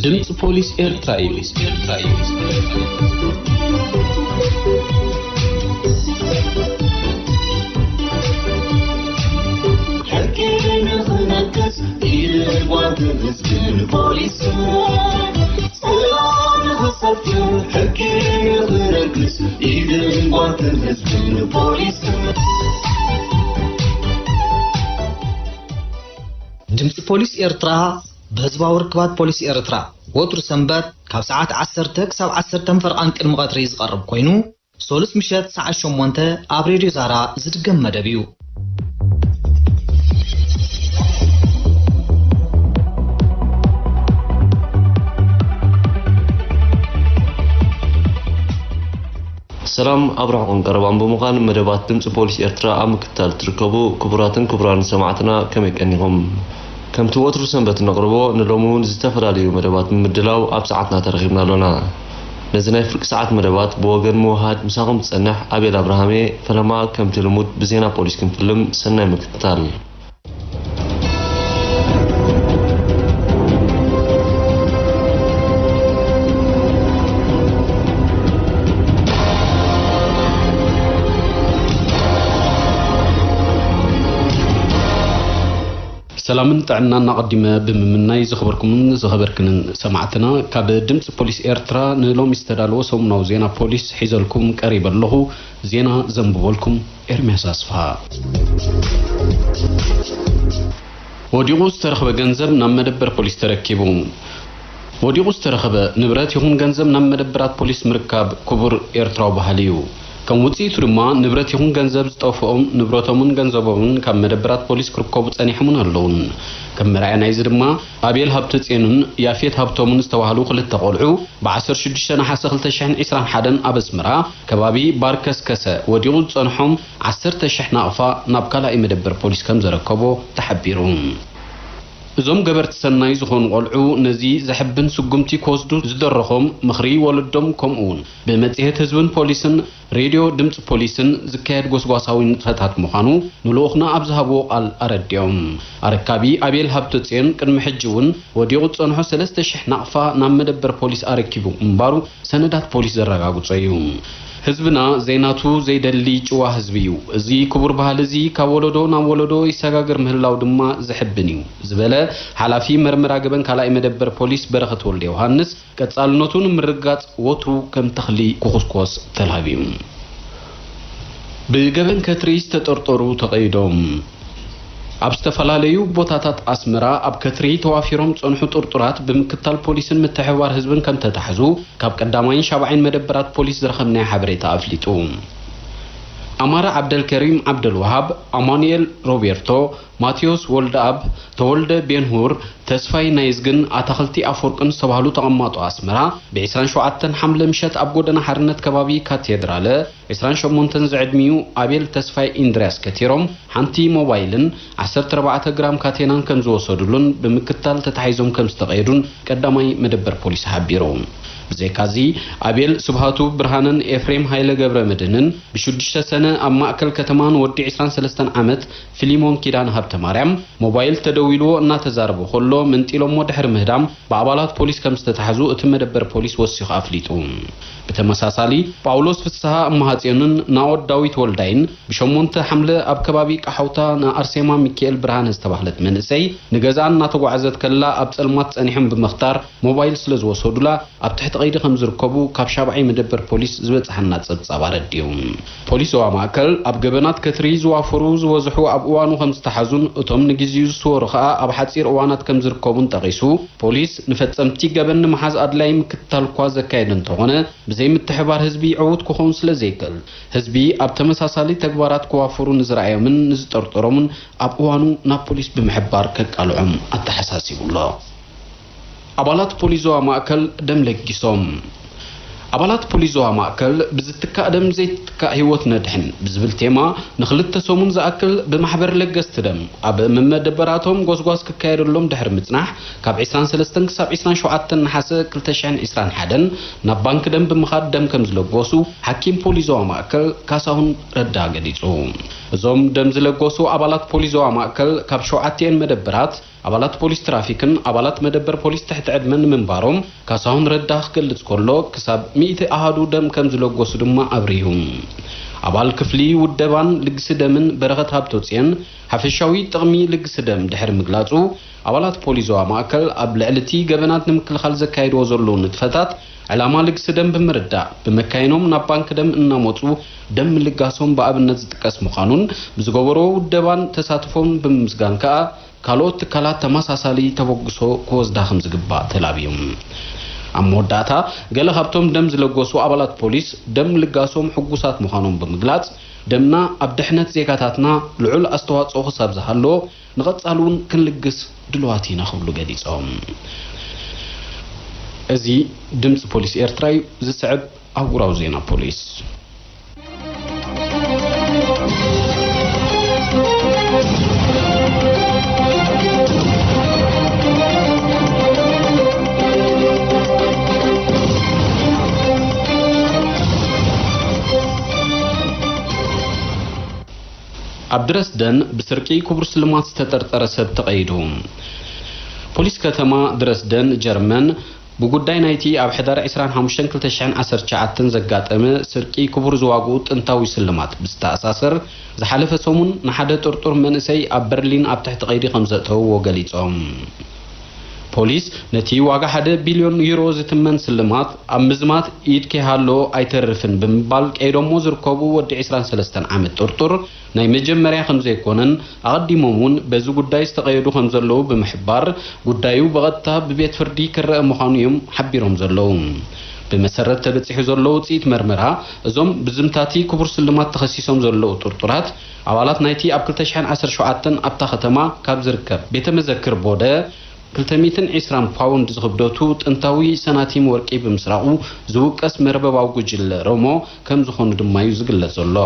ድምፂ ፖሊስ ኤርትራ እዩ። ሕጊ ንኽነግስ ኢድ ጓንትን ህዝብን ፖሊስን፣ ሰላም ንኽሰፍን ሕጊ ንኽነግስ ኢድ ጓንትን ህዝብን ፖሊስን። ድምፂ ፖሊስ ኤርትራ ብህዝባዊ ርክባት ፖሊስ ኤርትራ ወትሩ ሰንበት ካብ ሰዓት ዓሰርተ ክሳብ ዓሰርተ ፈርቓን ቅድሚ ቀትሪ ዝቐርብ ኮይኑ፣ ሶሉስ ምሸት ሰዓት ሸሞንተ ኣብ ሬድዮ ዛራ ዝድገም መደብ እዩ። ሰላም፣ ኣብ ርሑቕን ቀረባን ብምዃን መደባት ድምፂ ፖሊስ ኤርትራ ኣብ ምክትታል ትርከቡ ክቡራትን ክቡራን ሰማዕትና፣ ከመይ ቀኒኹም? ከምቲ ወትሩ ሰንበት እነቕርቦ፣ ንሎሚ እውን ዝተፈላለዩ መደባት ብምድላው ኣብ ሰዓትና ተረኺብና ኣሎና። ነዚ ናይ ፍርቂ ሰዓት መደባት ብወገን ምውሃድ ምሳኹም ዝጸንሕ ኣቤል ኣብርሃም እየ። ፈለማ ከምቲ ልሙድ ብዜና ፖሊስ ክንፍልም፣ ሰናይ ምክትታል። ሰላምን ጥዕናን ኣቐዲመ ብምምናይ፣ ዝኸበርኩምን ዝኸበርክንን ሰማዕትና፣ ካብ ድምፂ ፖሊስ ኤርትራ ንሎሚ ዝተዳለወ ሰሙናዊ ዜና ፖሊስ ሒዘልኩም ቀሪበ ኣለኹ። ዜና ዘንብበልኩም ኤርምያስ ኣስፍሃ። ወዲቑ ዝተረኽበ ገንዘብ ናብ መደበር ፖሊስ ተረኪቡ። ወዲቑ ዝተረኸበ ንብረት ይኹን ገንዘብ ናብ መደበራት ፖሊስ ምርካብ ክቡር ኤርትራዊ ባህሊ እዩ። ከም ውጽኢቱ ድማ ንብረት ይኹን ገንዘብ ዝጠፍኦም ንብረቶምን ገንዘቦምን ካብ መደበራት ፖሊስ ክርከቡ ጸኒሖምን ኣለዉን። ከም መርኣያ ናይዚ ድማ ኣቤል ሃብተጽዮንን ያፌት ሃብቶምን ዝተባህሉ ክልተ ቆልዑ ብ ዓሰርተ ሽዱሽተ ነሓሰ ክልተ ሽሕን ዕስራን ሓደን ኣብ ኣስመራ ከባቢ ባር ከስከሰ ወዲቑ ዝጸንሖም ዓሰርተ ሽሕ ናቕፋ ናብ ካልኣይ መደበር ፖሊስ ከም ዘረከቦ ተሓቢሩ። እዞም ገበርቲ ሰናይ ዝኾኑ ቆልዑ ነዚ ዘሕብን ስጉምቲ ክወስዱ ዝደረኾም ምኽሪ ወለዶም፣ ከምኡ እውን ብመጽሔት ህዝብን ፖሊስን ሬድዮ ድምፂ ፖሊስን ዝካየድ ጎስጓሳዊ ንጥፈታት ምዃኑ ንልኡኽና ኣብ ዝሃብዎ ቃል ኣረዲኦም። ኣረካቢ ኣቤል ሃብተጽዮን ቅድሚ ሕጂ እውን ወዲቑ ዝጸንሖ ሰለስተ ሽሕ ናቕፋ ናብ መደበር ፖሊስ ኣረኪቡ ምንባሩ ሰነዳት ፖሊስ ዘረጋግጾ እዩ። ህዝብና ዘይናቱ ዘይደሊ ጭዋ ህዝቢ እዩ። እዚ ክቡር ባህሊ እዚ ካብ ወለዶ ናብ ወለዶ ይሰጋገር ምህላው ድማ ዘሕብን እዩ ዝበለ ሓላፊ መርመራ ገበን ካልኣይ መደበር ፖሊስ በረኸት ወልደ ዮሃንስ፣ ቀጻልነቱ ንምርግጋጽ ወትሩ ከም ተኽሊ ክኹስኮስ ተላብዩ። ብገበን ከትሪ ዝተጠርጠሩ ተቐይዶም። ኣብ ዝተፈላለዩ ቦታታት ኣስመራ ኣብ ከትሪ ተዋፊሮም ዝጸንሑ ጥርጡራት ብምክትታል ፖሊስን ምትሕብባር ህዝብን ከም ተታሕዙ ካብ ቀዳማይን ሻብዓይን መደበራት ፖሊስ ዝረኸብናዮ ሓበሬታ ኣፍሊጡ። ኣማረ ዓብደልከሪም ዓብደልወሃብ፣ ኣማኑኤል ሮቤርቶ፣ ማቴዎስ ወልደኣብ፣ ተወልደ ቤንሁር፣ ተስፋይ ናይዝግን ኣታኽልቲ ኣፈወርቅን ዝተባህሉ ተቐማጦ ኣስመራ፣ ብ ዕስራን ሸውዓተን ሓምለ ምሸት ኣብ ጎደና ሓርነት ከባቢ ካቴድራለ፣ ዕስራን ሸሞንተን ዝዕድሚኡ ኣቤል ተስፋይ ኢንድርያስ ከቲሮም፣ ሓንቲ ሞባይልን ዓሰርተ ኣርባዕተ ግራም ካቴናን ከም ዝወሰዱሉን ብምክትታል ተታሒዞም ከም ዝተቐየዱን ቀዳማይ መደበር ፖሊስ ሓቢሩ። ብዘይካዚ፣ ኣቤል ስብሃቱ ብርሃነን ኤፍሬም ሃይለ ገብረ መድህንን ብሽዱሽተ ሰነ ኣብ ማእከል ከተማ ንወዲ ዕስራን ሰለስተን ዓመት ፊሊሞን ኪዳነ ሃብተማርያም ሞባይል ተደዊልዎ እናተዛረቡ ከሎ መንጢሎሞ ድሕሪ ምህዳም ብኣባላት ፖሊስ ከም ዝተታሕዙ እቲ መደበር ፖሊስ ወሲኹ ኣፍሊጡ። ብተመሳሳሊ፣ ጳውሎስ ፍስሃ እመሃጽዮንን ናኦድ ዳዊት ወልዳይን ብሸሞንተ ሓምለ ኣብ ከባቢ ቃሓውታ ንኣርሴማ ሚካኤል ብርሃነ ዝተባህለት መንእሰይ ንገዝኣ እናተጓዕዘት ከላ ኣብ ጸልማት ጸኒሖም ብምኽታር ሞባይል ስለ ዝወሰዱላ ኣብ ትሕቲ ቀይዲ ከም ዝርከቡ ካብ ሻብዓይ መደበር ፖሊስ ዝበጽሓና ጸብጻብ ኣረዲኡ። ፖሊስ ዞባ ማእከል ኣብ ገበናት ከትሪ ዝዋፈሩ ዝበዝሑ ኣብ እዋኑ ከም ዝተሓዙን እቶም ንግዜኡ ዝስወሩ ከኣ ኣብ ሓጺር እዋናት ከም ዝርከቡን ጠቒሱ፣ ፖሊስ ንፈጸምቲ ገበን ንምሓዝ ኣድላዪ ምክትታል እኳ ዘካየደ እንተኾነ፣ ብዘይ ምትሕባር ህዝቢ ዕዉት ክኸውን ስለ ዘይክእል፣ ህዝቢ ኣብ ተመሳሳሊ ተግባራት ክዋፈሩ ንዝረኣዮምን ንዝጠርጠሮምን ኣብ እዋኑ ናብ ፖሊስ ብምሕባር ከቃልዖም ኣተሓሳሲቡ ኣሎ። ኣባላት ፖሊስ ዞባ ማእከል ደም ለጊሶም። ኣባላት ፖሊስ ዞባ ማእከል ብዝትካእ ደም ዘይትካእ ህይወት ነድሕን ብዝብል ቴማ ንክልተ ሰሙን ዝኣክል ብማሕበር ለገስቲ ደም ኣብ መመደበራቶም ጎስጓስ ክካየደሎም ድሕሪ ምጽናሕ፣ ካብ ዕስራን ሰለስተን ክሳብ ዕስራን ሸውዓተን ነሓሰ ክልተ ሽሕን ዕስራን ሓደን ናብ ባንክ ደም ብምኻድ ደም ከም ዝለገሱ ሓኪም ፖሊስ ዞባ ማእከል ካሳሁን ረዳ ገሊጹ። እዞም ደም ዝለገሱ ኣባላት ፖሊስ ዞባ ማእከል ካብ ሸውዓቲኤን መደበራት ኣባላት ፖሊስ ትራፊክን ኣባላት መደበር ፖሊስ ትሕቲ ዕድመ ንምንባሮም ካሳሁን ረዳ ክገልጽ ከሎ፣ ክሳብ ሚእቲ ኣሃዱ ደም ከም ዝለገሱ ድማ ኣብሪሁ። ኣባል ክፍሊ ውደባን ልግሲ ደምን በረኸት ሃብተውፅኤን ሓፈሻዊ ጥቕሚ ልግሲ ደም ድሕሪ ምግላጹ፣ ኣባላት ፖሊስ ዞባ ማእከል ኣብ ልዕሊ እቲ ገበናት ንምክልኻል ዘካየድዎ ዘለዉ ንጥፈታት ዕላማ ልግሲ ደም ብምርዳእ፣ ብመካይኖም ናብ ባንክ ደም እናመጹ ደም ምልጋሶም ብኣብነት ዝጥቀስ ምዃኑን፣ ብዝገበርዎ ውደባን ተሳትፎን ብምምስጋን ከኣ፣ ካልኦት ትካላት ተመሳሳሊ ተበግሶ ክወስዳ ከም ዝግባእ ተላብዩ። ኣብ መወዳእታ፣ ገለ ካብቶም ደም ዝለገሱ ኣባላት ፖሊስ፣ ደም ምልጋሶም ሕጉሳት ምዃኖም ብምግላጽ፣ ደምና ኣብ ድሕነት ዜጋታትና ልዑል ኣስተዋጽኦ ክሳብ ዝሃለዎ፣ ንቐጻሊ እውን ክንልግስ ድልዋት ኢና ክብሉ ገሊጾም። እዚ ድምጺ ፖሊስ ኤርትራ እዩ። ዝስዕብ ኣህጉራዊ ዜና ፖሊስ። ኣብ ድረስደን ብስርቂ ክቡር ስልማት ዝተጠርጠረ ሰብ ተቐይዱ። ፖሊስ ከተማ ድረስደን ጀርመን ብጉዳይ ናይቲ ኣብ ሕዳር ዕስራን ሓሙሽተን ክልተ ሽሕን ዓሰርተ ትሽዓተን ዘጋጠመ ስርቂ ክቡር ዝዋግኡ ጥንታዊ ስልማት ብዝተኣሳሰር፣ ዝሓለፈ ሰሙን ንሓደ ጥርጡር መንእሰይ ኣብ በርሊን ኣብ ትሕቲ ቀይዲ ከም ዘእተውዎ ገሊጾም። ፖሊስ ነቲ ዋጋ ሓደ ቢልዮን ዩሮ ዝትመን ስልማት ኣብ ምዝማት ኢድ ከይሃሎ ኣይተርፍን ብምባል ቀይዶሞ ዝርከቡ ወዲ ዕስራን ሰለስተን ዓመት ጥርጡር ናይ መጀመርያ ከም ዘይኮነን ኣቐዲሞም እውን በዚ ጉዳይ ዝተቐየዱ ከም ዘለዉ ብምሕባር፣ ጉዳዩ ብቐጥታ ብቤት ፍርዲ ክረአ ምዃኑ እዮም ሓቢሮም ዘለዉ። ብመሰረት ተበጺሑ ዘሎ ውጽኢት መርመራ፣ እዞም ብዝምታቲ ክቡር ስልማት ተኸሲሶም ዘለዉ ጥርጡራት፣ ኣባላት ናይቲ ኣብ ክልተ ሽሕን ዓሰርተ ሸውዓተን ኣብታ ከተማ ካብ ዝርከብ ቤተ መዘክር ቦደ፣ ክልተ ሚእትን ዕስራን ፓውንድ ዝኽብደቱ ጥንታዊ ሰናቲም ወርቂ ብምስራቑ ዝውቀስ መርበባዊ ጉጅለ ሮሞ ከም ዝኾኑ ድማ እዩ ዝግለጽ ዘሎ።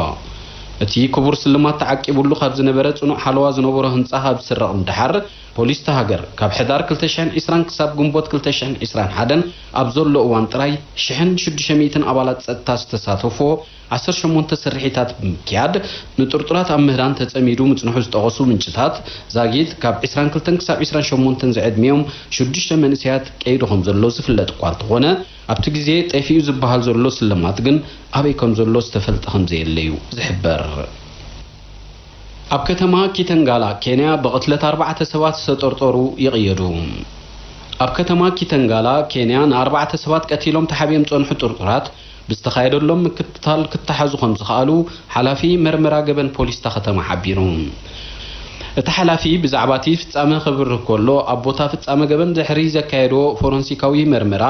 እቲ ክቡር ስልማት ተዓቂቡሉ ካብ ዝነበረ ጽኑዕ ሓለዋ ዝነበሮ ህንጻ ካብ ዝስረቕ ንደሓር፣ ፖሊስ እታ ሃገር ካብ ሕዳር ክልተ ሽሕን ዕስራን ክሳብ ግንቦት ክልተ ሽሕን ዕስራን ሓደን ኣብ ዘሎ እዋን ጥራይ ሽሕን ሽዱሽተ ሚእትን ኣባላት ጸጥታ ዝተሳተፎ ዓሰርተ ሸሞንተ ስርሒታት ብምክያድ፣ ንጥርጡራት ኣብ ምህዳን ተጸሚዱ ምጽንሑ ዝጠቐሱ ምንጭታት፣ ዛጊት ካብ ዕስራን ክልተን ክሳብ ዕስራን ሸሞንተን ዝዕድሚኦም ሽዱሽተ መንእሰያት ቀይዱ ከም ዘሎ ዝፍለጥ እኳ እንተኾነ፣ ኣብቲ ግዜ ጠፊኡ ዝበሃል ዘሎ ስልማት ግን ኣበይ ከም ዘሎ ዝተፈልጠ ከም ዘየለ እዩ ዝሕበር። ኣብ ከተማ ኪተንጋላ ኬንያ ብቕትለት ኣርባዕተ ሰባት ዝተጠርጠሩ ይቕየዱ። ኣብ ከተማ ኪተንጋላ ኬንያ ንኣርባዕተ ሰባት ቀቲሎም ተሓቢኦም ዝጸንሑ ጥርጡራት ብዝተኻየደሎም ምክትታል ክተሓዙ ከም ዝኸኣሉ ሓላፊ መርመራ ገበን ፖሊስ እታ ከተማ ሓቢሩ። እቲ ሓላፊ ብዛዕባ እቲ ፍጻመ ከብርህ ከሎ፣ ኣብ ቦታ ፍጻመ ገበን ድሕሪ ዘካየድዎ ፎረንሲካዊ መርመራ፣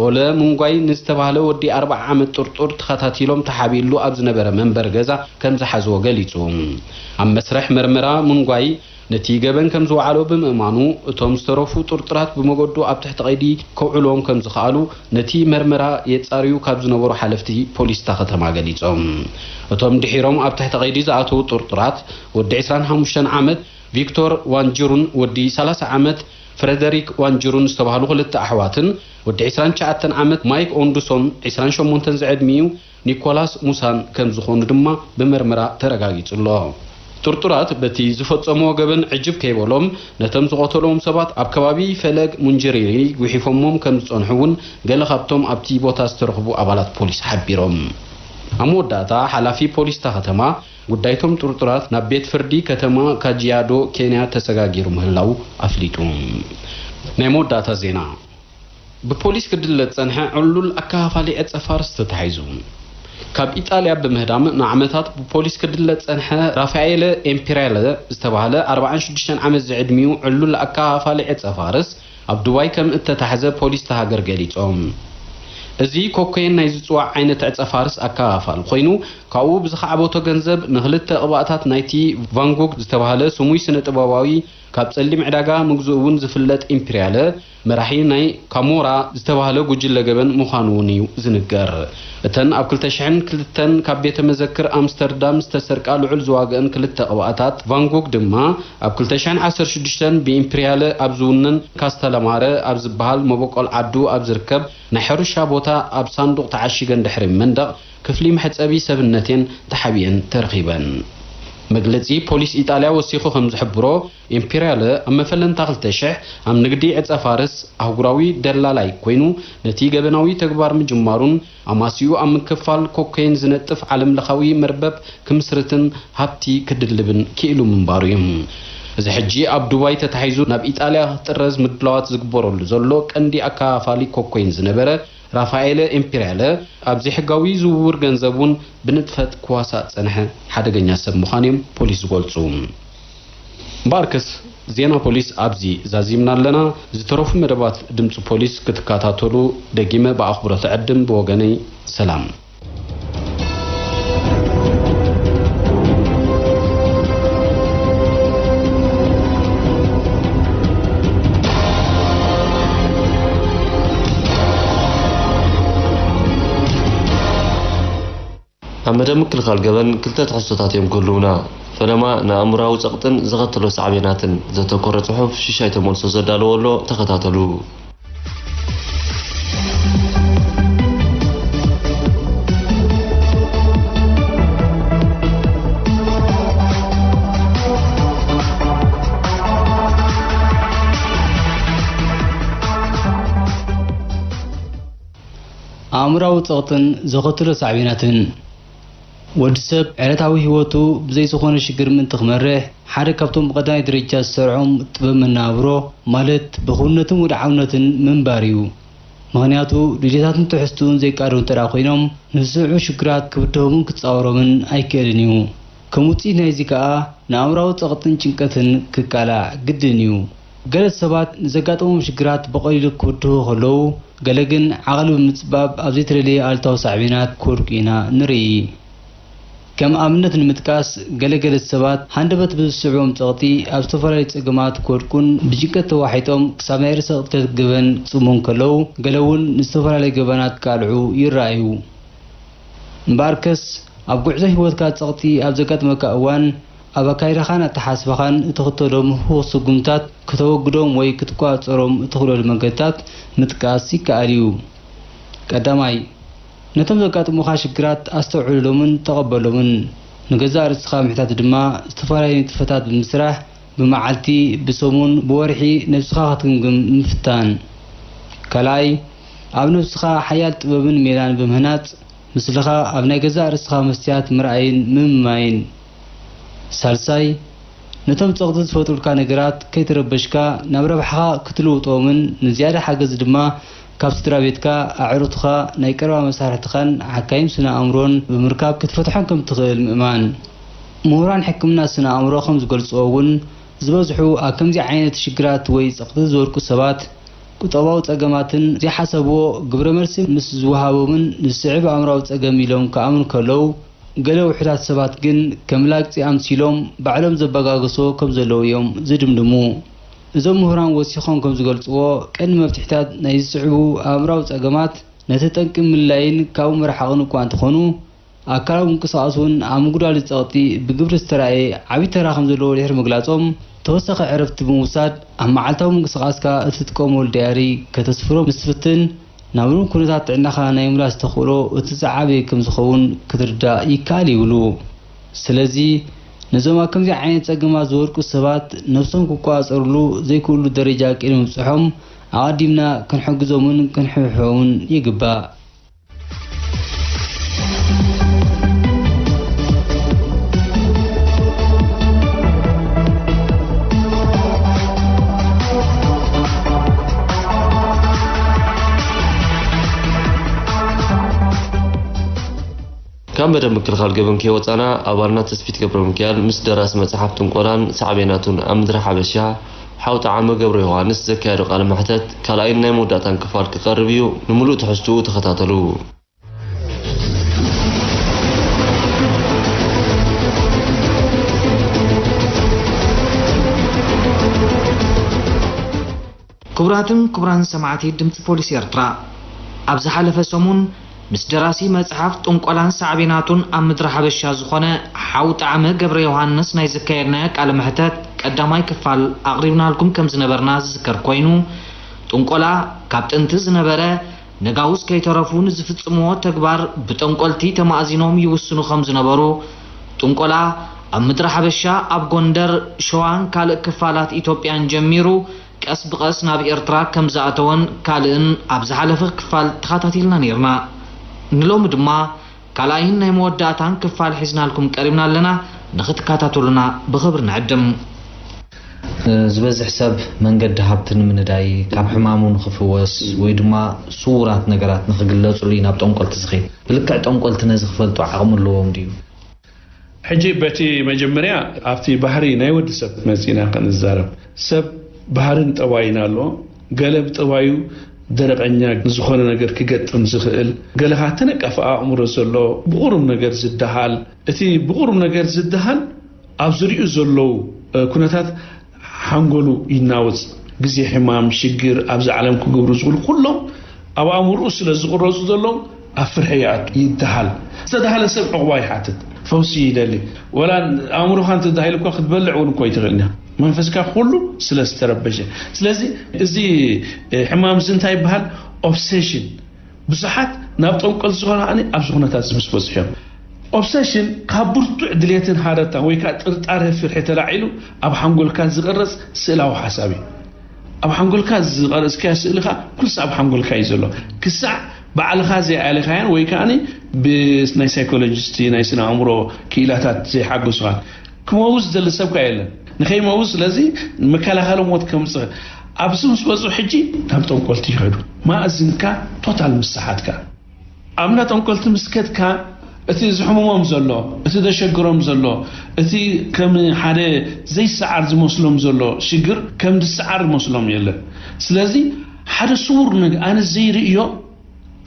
ኦለ ሙንጓይ ንዝተባህለ ወዲ ኣርብዓ ዓመት ጥርጡር ተኸታቲሎም ተሓቢእሉ ኣብ ዝነበረ መንበሪ ገዛ ከም ዝሓዝዎ ገሊጹ። ኣብ መስርሕ መርመራ ሙንጓይ ነቲ ገበን ከም ዝወዓሎ ብምእማኑ፣ እቶም ዝተረፉ ጥርጡራት ብመገዱ ኣብ ትሕቲ ቀይዲ ከውዕልዎም ከም ዝኸኣሉ ነቲ መርመራ የጻርዩ ካብ ዝነበሩ ሓለፍቲ ፖሊስ እታ ከተማ ገሊጾም። እቶም ድሒሮም ኣብ ትሕቲ ቀይዲ ዝኣተዉ ጥርጡራት፣ ወዲ ዕስራን ሓሙሽተን ዓመት ቪክቶር ዋንጅሩን ወዲ ሰላሳ ዓመት ፍረደሪክ ዋንጅሩን ዝተባህሉ ክልተ ኣሕዋትን፣ ወዲ ዕስራን ትሽዓተን ዓመት ማይክ ኦንዱሶን ዕስራን ሸሞንተን ዝዕድሚኡ ኒኮላስ ሙሳን ከም ዝኾኑ ድማ ብመርመራ ተረጋጊጹ ኣሎ። ጥርጡራት በቲ ዝፈጸምዎ ገበን ዕጅብ ከይበሎም፣ ነቶም ዝቐተልዎም ሰባት ኣብ ከባቢ ፈለግ ሙንጀሪሪ ጉሒፎሞም ከም ዝጸንሑ እውን ገለ ካብቶም ኣብቲ ቦታ ዝተረኽቡ ኣባላት ፖሊስ ሓቢሮም። ኣብ መወዳእታ፣ ሓላፊ ፖሊስ እታ ከተማ፣ ጉዳይቶም ጥርጡራት ናብ ቤት ፍርዲ ከተማ ካጂያዶ ኬንያ ተሰጋጊሩ ምህላው ኣፍሊጡ። ናይ መወዳእታ ዜና። ብፖሊስ ክድለ ዝጸንሐ ዕሉል ኣከፋፋሊ ዕጸ ፋርስ ተታሒዙ። ካብ ኢጣልያ ብምህዳም ንዓመታት ብፖሊስ ክድለ ዝጸንሐ ራፋኤለ ኤምፒሪያለ ዝተባህለ ኣርባዓን ሽዱሽተን ዓመት ዝዕድሚኡ ዕሉል ኣከፋፋሊ ዕጸ ፋርስ ኣብ ዱባይ ከም እተታሕዘ ፖሊስ እታ ሃገር ገሊጾም። እዚ ኮኮይን ናይ ዝጽዋዕ ዓይነት ዕጸ ፋርስ ኣከፋፋሊ ኮይኑ፣ ካብኡ ብዝኸዓበቶ ገንዘብ ንኽልተ ቅባእታት ናይቲ ቫንጎግ ዝተባህለ ስሙይ ስነ ጥበባዊ ካብ ጸሊም ዕዳጋ ምግዝኡ እውን ዝፍለጥ ኢምፕሪያለ፣ መራሒ ናይ ካሞራ ዝተባህለ ጉጅለ ገበን ምዃኑ እውን እዩ ዝንገር። እተን ኣብ ክልተ ሽሕን ክልተን ካብ ቤተ መዘክር ኣምስተርዳም ዝተሰርቃ ልዑል ዝዋግአን ክልተ ቅብኣታት ቫንጎግ ድማ፣ ኣብ ክልተ ሽሕን ዓሰርተ ሽዱሽተን ብኢምፕሪያለ ኣብ ዝውነን ካስተለማረ ኣብ ዝበሃል መበቆል ዓዱ ኣብ ዝርከብ ናይ ሕርሻ ቦታ ኣብ ሳንዱቕ ተዓሺገን ድሕሪ መንደቕ ክፍሊ መሕጸቢ ሰብነቴን ተሓቢኤን ተረኺበን። መግለጺ ፖሊስ ኢጣልያ ወሲኹ ከም ዝሕብሮ፣ ኢምፔርያለ ኣብ መፈለንታ ክልተ ሽሕ ኣብ ንግዲ ዕጸ ፋርስ ኣህጉራዊ ደላላይ ኮይኑ፣ ነቲ ገበናዊ ተግባር ምጅማሩን ኣማሲኡ ኣብ ምክፋል ኮኬን ዝነጥፍ ዓለምለኻዊ መርበብ ክምስርትን ሃብቲ ክድልብን ክኢሉ ምንባሩ እዩ። እዚ ሕጂ ኣብ ዱባይ ተታሒዙ ናብ ኢጣልያ ክጥረዝ ምድላዋት ዝግበረሉ ዘሎ ቀንዲ ኣከፋፋሊ ኮኬን ዝነበረ ራፋኤለ ኢምፔርያለ፣ ኣብ ዘይሕጋዊ ዝውውር ገንዘብ እውን ብንጥፈት ክዋሳእ ዝጸንሐ ሓደገኛ ሰብ ምዃኑ እዮም ፖሊስ ዝገልጹ። እምበኣርከስ፣ ዜና ፖሊስ ኣብዚ ዛዚምና ኣለና። ዝተረፉ መደባት ድምፂ ፖሊስ ክትከታተሉ ደጊመ ብኣኽብሮት እዕድም። ብወገነይ፣ ሰላም። ኣብ መደብ ምክልኻል ገበን ክልተ ትሕዝቶታት እዮም ክህልዉና። ፈለማ ንኣእምሮኣዊ ጸቕጥን ዘኸተሎ ሳዕቤናትን ዘተኮረ ጽሑፍ ሽሻይ ተመልሶ ዘዳለዎ ኣሎ፣ ተኸታተሉ። ኣእምሮኣዊ ጸቕጥን ዘኸትሎ ሳዕቤናትን። ወዲ ሰብ ዕለታዊ ህይወቱ ብዘይ ዝኾነ ሽግር ምእንቲ ክመርሕ፣ ሓደ ካብቶም ብቐዳማይ ደረጃ ዝሰርዖም ጥበብ መነባብሮ፣ ማለት ብኽውንነትን ውድዓውነትን ምንባር እዩ። ምኽንያቱ፣ ድልየታትን ትሕዝትኡን ዘይቃደው እንተ ደኣ ኮይኖም፣ ንዝስዕቡ ሽግራት ክብድሆምን ክጻወሮምን ኣይክእልን እዩ። ከም ውጽኢት ናይዚ ከኣ፣ ንኣእምሮኣዊ ጸቕጥን ጭንቀትን ክቃላዕ ግድን እዩ። ገለ ሰባት ንዘጋጥሞም ሽግራት ብቐሊሉ ክብድሁ ከለዉ፣ ገለ ግን ዓቕሊ ብምጽባብ ኣብ ዘይተደለየ ኣሉታዊ ሳዕቤናት ክወድቁ ኢና ንርኢ። ከም ኣብነት ንምጥቃስ፣ ገለ ገለ ሰባት ሃንደበት ብዝስዕቦም ጸቕጢ ኣብ ዝተፈላለዩ ጸገማት ክወድቁን ብጭንቀት ተዋሒጦም ክሳብ ናይ ርእሰ ቅትለት ገበን ክጽምዉ እንከለዉ፣ ገለ እውን ንዝተፈላለዩ ገበናት ክቃልዑ ይረኣዩ። እምበኣርከስ፣ ኣብ ጉዕዞ ህይወትካ ጸቕጢ ኣብ ዘጋጥመካ እዋን፣ ኣብ ኣካይዳኻን ኣተሓሳስባኻን እትኽተሎም ህዉኽ ስጉምታት ከተወግዶም ወይ ክትቆጻጸሮም እትኽእለሉ መንገድታት ምጥቃስ ይከኣል እዩ። ቀዳማይ፣ ነቶም ዘጋጥሙኻ ሽግራት ኣስተውዕለሎምን ተቐበሎምን። ንገዛእ ርእስኻ ምሕታት ድማ፣ ዝተፈላለዩ ንጥፈታት ብምስራሕ፣ ብመዓልቲ፣ ብሰሙን፣ ብወርሒ ነብስኻ ክትግምግም ምፍታን። ካልኣይ፣ ኣብ ነብስኻ ሓያል ጥበብን ሜላን ብምህናጽ፣ ምስልኻ ኣብ ናይ ገዛእ ርእስኻ መስትያት ምርኣይን ምምማይን። ሳልሳይ፣ ነቶም ጸቕጢ ዝፈጥሩልካ ነገራት ከይተረበሽካ ናብ ረብሓኻ ክትልውጦምን ንዝያዳ ሓገዝ ድማ ካብ ስድራ ቤትካ፣ ኣዕሩኽትኻ፣ ናይ ቀረባ መሳርሕትኻን ሓካይም ስነ ኣእምሮን ብምርካብ ክትፈትሖም ከም ትኽእል ምእማን። ምሁራን ሕክምና ስነ ኣእምሮ ከም ዝገልጽዎ እውን፣ ዝበዝሑ ኣብ ከምዚ ዓይነት ሽግራት ወይ ጸቕጢ ዝወድቁ ሰባት፣ ቁጠባዊ ጸገማትን ዘይሓሰብዎ ግብረ መልሲ ምስ ዝወሃቦምን ንዝስዕብ ኣእምሮኣዊ ጸገም ኢሎም ክኣምኑ ከለዉ፣ ገለ ውሑዳት ሰባት ግን ከም ላግጺ ኣምሲሎም ባዕሎም ዘበጋገስዎ ከም ዘለዉ እዮም ዝድምድሙ። እዞም ምሁራን ወሲኾም ከም ዝገልጽዎ፣ ቀንዲ መፍትሒታት ናይ ዝስዕቡ ኣእምሮኣዊ ጸገማት ነቲ ጠንቂ ምልላይን ካብኡ ምርሓቕን እኳ እንተኾኑ፣ ኣካላዊ ምንቅስቓስ እውን ኣብ ምጉዳል ጸቕጢ ብግብሪ ዝተራእየ ዓቢ ተራ ከም ዘለዎ ድሕሪ ምግላጾም፣ ተወሳኺ ዕረፍቲ ብምውሳድ ኣብ መዓልታዊ ምንቅስቓስካ እትጥቀመሉ ዳያሪ ከተስፍሮ ምስ ትፍትን፣ ናብ ልሙድ ኩነታት ጥዕናኻ ናይ ምምላስ ተኽእሎ እቲ ዝዓበየ ከም ዝኸውን ክትርዳእ ይከኣል ይብሉ። ስለዚ፣ ነዞም ኣብ ከምዚ ዓይነት ጸገማት ዝወድቁ ሰባት ነብሶም ክቆጻጸርሉ ዘይክእሉ ደረጃ ቅድሚ ምብጽሖም ኣቐዲምና ክንሕግዞምን ክንሕብሕቦምን ይግባእ። ካብ መደብ ምክልኻል ገበን ከይወጻና፣ ኣባልና ተስፊት ገብረሚካኤል ምስ ደራሲ መጽሓፍ ጥንቆላን ሳዕቤናቱን ኣብ ምድሪ ሓበሻ፣ ሓው ጠዓመ ገብረ ዮሃንስ ዘካየዶ ቃለ መሕተት ካልኣይን ናይ መወዳእታን ክፋል ክቐርብ እዩ። ንምሉእ ትሕዝትኡ ተኸታተሉ። ክቡራትን ክቡራን ሰማዕቲ ድምፂ ፖሊስ ኤርትራ፣ ኣብ ዝሓለፈ ሰሙን ምስ ደራሲ መጽሓፍ ጥንቆላን ሳዕቤናቱን ኣብ ምድሪ ሓበሻ ዝኾነ ሓው ጣዕመ ገብረ ዮሃንስ ናይ ዘካየድናዮ ቃለ መሕተት ቀዳማይ ክፋል ኣቕሪብናልኩም ከም ዝነበርና ዝዝከር ኮይኑ፣ ጥንቆላ ካብ ጥንቲ ዝነበረ፣ ነጋውስ ከይተረፉ ንዝፍጽምዎ ተግባር ብጠንቆልቲ ተማእዚኖም ይውስኑ ከም ዝነበሩ፣ ጥንቆላ ኣብ ምድሪ ሓበሻ፣ ኣብ ጎንደር፣ ሸዋን ካልእ ክፋላት ኢትዮጵያን ጀሚሩ ቀስ ብቐስ ናብ ኤርትራ ከም ዝኣተወን ካልእን ኣብ ዝሓለፈ ክፋል ተኸታቲልና ነይርና። ንሎሚ ድማ ካልኣይን ናይ መወዳእታን ክፋል ሒዝናልኩም ቀሪብና ኣለና። ንኽትከታተሉና ብኽብሪ ንዕድም። ዝበዝሕ ሰብ መንገዲ ሃብቲ ንምንዳይ፣ ካብ ሕማሙ ንኽፍወስ ወይ ድማ ስዉራት ነገራት ንኽግለጹሉ እዩ ናብ ጠንቆልቲ ዝኸይድ። ብልክዕ ጠንቆልቲ ነዚ ክፈልጡ ዓቕሚ ኣለዎም ድዩ? ሕጂ በቲ መጀመርያ ኣብቲ ባህሪ ናይ ወዲ ሰብ መጺና ክንዛረብ። ሰብ ባህርን ጠባይን ኣሎ። ገለ ብጠባዩ ደረቐኛ ዝኾነ ነገር ክገጥም ዝኽእል፣ ገለ ኸዓ ተነቃፊ ኣእምሮ ዘሎ፣ ብቑሩብ ነገር ዝደሃል። እቲ ብቑሩብ ነገር ዝደሃል ኣብ ዝሪኡ ዘለዉ፣ እ፣ ኩነታት ሓንጎሉ ይናወጽ። ግዜ ሕማም፣ ሽግር፣ ኣብዚ ዓለም ክገብሩ ዝኽእሉ ኩሎም ኣብ ኣእምሮኡ ስለ ዝቕረጹ ዘለዉ ኣብ ፍርሒ ይኣቱ፣ ይደሃል። ዝተደሃለ ሰብ ዕቑባ ይሓትት፣ ፈውሲ ይደሊ። ወላ ኣእምሮኻ እንተደሃይሉ እኳ ክትበልዕ እውን እኮ ኣይትኽእልን ኢኻ። መንፈስካ ኩሉ ስለ ዝተረበሸ። ስለዚ እዚ፣ እ፣ ሕማም እዚ እንታይ ይበሃል? ኦብሴሽን። ብዙሓት ናብ ጠንቆል ዝኾነ ከኣ ኣብዚ ኩነታት እዚ ምስ በጽሑ እዮም። ኦብሰሽን ካብ ብርቱዕ ድሌትን ሃረርታን ወይ ከኣ ጥርጣረ ፍርሒ ተላዒሉ ኣብ ሓንጎልካ ዝቕረጽ ስእላዊ ሓሳብ እዩ። ኣብ ሓንጎልካ ዝቐረጽካዮ ስእሊ ከኣ ኩሉ ሳዕ ኣብ ሓንጎልካ እዩ ዘሎ። ክሳዕ ባዕልኻ ዘይኣሊኻዮን ወይ ከኣ ብናይ ሳይኮሎጂስት፣ ናይ ስነ ኣእምሮ ክኢላታት ዘይሓገዙኻን ክመውት ዝደሊ ሰብ ከኣ የለን። ንኸይመውት ስለዚ መከላኸሊ ሞት ከምጽእ ኣብዚ ምስ በጽሑ ሕጂ ናብ ጠንቆልቲ ይኸዱ። ማእዝንካ ቶታል ምስ ሰሓትካ። ኣብ እንዳ ጠንቆልቲ ምስ ከድካ፣ እቲ ዝሕምሞም ዘሎ፣ እቲ ዘሸግሮም ዘሎ፣ እቲ ከም ሓደ ዘይሰዓር ዝመስሎም ዘሎ ሽግር ከም ዝሰዓር ዝመስሎም የለን። ስለዚ ሓደ ስዉር ነገር ኣነ ዘይርእዮ፣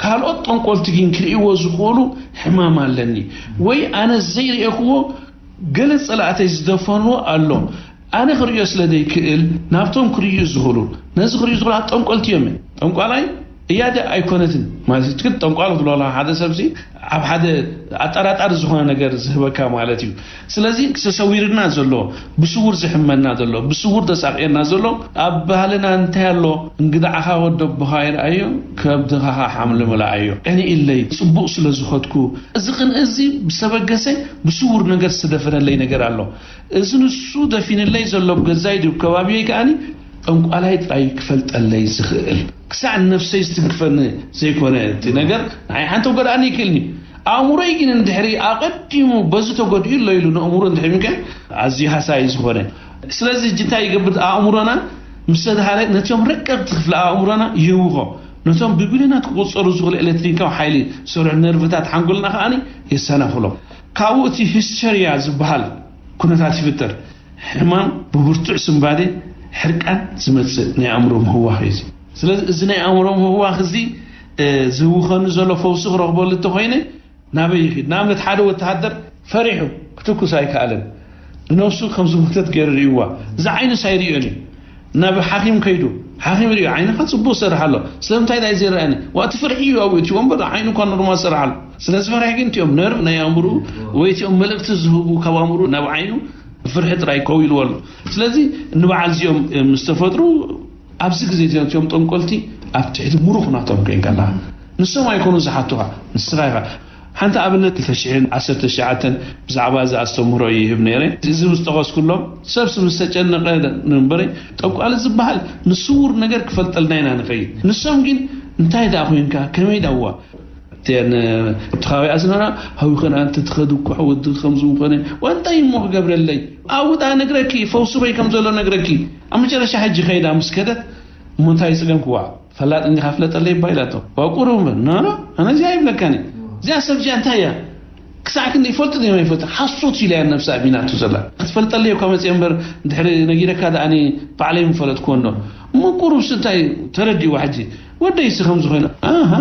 ካልኦት ጠንቆልቲ ግን ክርእይዎ ዝኽእሉ ሕማም ኣለኒ፣ ወይ ኣነ ዘይርእየክዎ ገለ ጸላእተይ ዝደፈንዎ ኣሎ። ኣነ ክርእዮ ስለ ዘይክእል፣ ናብቶም ክርእዩ ዝኽእሉ፣ ነዚ ክርእዩ ዝኽእሉ ኣብ ጠንቆልቲ እዮም። ጠንቋላይ እያደ ኣይኮነትን ማለት ግን ጠንቋል ክትብሎ ከለኻ ሓደ ሰብሲ ኣብ ሓደ ኣጠራጣሪ ዝኾነ ነገር ዝህበካ ማለት እዩ። ስለዚ ተሰዊርና ዘሎ፣ ብስውር ዝሕመና ዘሎ፣ ብስውር ተሳቕየና ዘሎ ኣብ ባህልና እንታይ ኣሎ? እንግዳዕኻ ወዲ ኣቦኻ ይርኣዮ፣ ከብድኻ ሓምሊ ምልኣዮ። ቀኒእለይ፣ ጽቡቕ ስለ ዝኸድኩ፣ እዚ ቅንኢ እዚ ብሰበገሰ ብስውር ነገር ዝተደፈነለይ ነገር ኣሎ። እዚ ንሱ ደፊንለይ ዘሎ ብገዛይ ድዩ ከባቢየይ ከኣኒ ጠንቋላይ ጥራይ ክፈልጠለይ ዝኽእል። ክሳዕ ነፍሰይ ዝትንክፈኒ ዘይኮነ እቲ ነገር ንዓይ ሓንቲ ክጎድኣኒ ይክእልኒ። ኣእምሮይ ግን እንድሕሪ ኣቐዲሙ በዚ ተጎዲኡ ኣሎ ኢሉ ንኣእምሮ እንድሕሪ ምንካይ ኣዝዩ ሃሳይ ዝኾነ። ስለዚ ሕጂ እንታይ ይገብር? ኣእምሮና ምስ ተድሃለ ነቶም ረቀቕቲ ክፍሊ ኣእምሮና ይህውኾ። ነቶም ብቢልዮናት ክቑጸሩ ዝኽእሉ ኤሌክትሪካዊ ሓይሊ ዝሰርሑ ነርቭታት ሓንጎልና ከኣኒ የሰናኽሎም። ካብኡ እቲ ሂስተርያ ዝበሃል ኩነታት ይፍጠር። ሕማም ብብርቱዕ ስንባዴ፣ ሕርቃን ዝመጽእ ናይ ኣእምሮ ምህዋኽ እዩ እዚ። ስለዚ እዚ ናይ ኣእምሮ ምህዋኽ እዚ፣ እ፣ ዝህውኸኒ ዘሎ ፈውሲ ክረኽበሉ እንተኾይነ ናበይ ይኺድ? ንኣብነት ሓደ ወተሃደር ፈሪሑ ክትኩስ ኣይከኣለን። ንነብሱ ከም ዝሞተት ገይሩ ርእይዋ። እዚ ዓይኑስ ኣይርእዮን እዩ። ናብ ሓኪም ከይዱ፣ ሓኪም ርእዩ፣ ዓይንኻ ጽቡቕ ይሰርሕ ኣሎ። ስለምንታይ ድኣ ዘይረኣየኒ? ዋ፣ እቲ ፍርሒ እዩ ኣብኡ፣ እቲ ወንበር ዓይኑ እኳ ኖርማል ይሰርሕ ኣሎ። ስለ ዝፈርሐ ግን እቲኦም ነርቭ ናይ ኣእምሮኡ ወይ እቲኦም መልእኽቲ ዝህቡ ካብ ኣእምሮኡ ናብ ዓይኑ ፍርሒ ጥራይ ከው ኢልዎ ኣሎ። ስለዚ ንበዓል እዚኦም ምስ ተፈጥሩ ኣብዚ ግዜ እዚኦም እቲኦም ጠንቆልቲ ኣብ ትሕቲ ምሩኽ ናቶም ኮይንካ ኣለኻ። ንሶም ኣይኮኑን ዝሓቱኻ፣ ንስኻ ኢኻ። ሓንቲ ኣብነት ክልተ ሽሕን ዓሰርተ ትሽዓተን ብዛዕባ እዚ ኣስተምህሮ ይህብ ነይረ። እዚ ዝጠቐስኩሎም ሰብሲ ምስ ተጨነቐ ንእምበረይ ጠንቋሊ ዝበሃል ንስዉር ነገር ክፈልጠልና ኢና ንኸይድ። ንሶም ግን እንታይ ደኣ ኮይንካ፣ ከመይ ደኣ እዋ እተን እቲ ከባቢ ኣስመራ ሃዊኸን ኣንቲ ትኸዱ እኮ ወዲ ከምዚ ምኾነ ወንታይ እሞ ክገብረለይ ኣብኡ ደኣ ነግረኪ ፈውሲ በይ ከም ዘሎ ነግረኪ ኣብ መጨረሻ ሕጂ ከይዳ ምስ ከደት እሞ እንታይ ይጽገምክዋ ፈላጥ እንዲኻ ፍለጠለይ እባ ኢላቶ ዋ ቁሩብ እምበር ኖ ኖ ኣነ እዚኣ ይብለካኒ እዚኣ ሰብ እዚኣ እንታይ እያ ክሳዕ ክንዲ ይፈልጡ ድዮም ኣይፈልጡ ሓሶት ኢላ እያ ነብሳ ኣሚናቶ ዘላ ክትፈልጠለይ እኳ መፅየ እምበር ድሕሪ ነጊረካ ደኣኒ ባዕለይ ምፈለጥክዎ እንዶ እሞ ቁሩብስ እንታይ ተረዲእዋ ሕጂ ወደይሲ ከምዚ ኮይኑ ኣሃ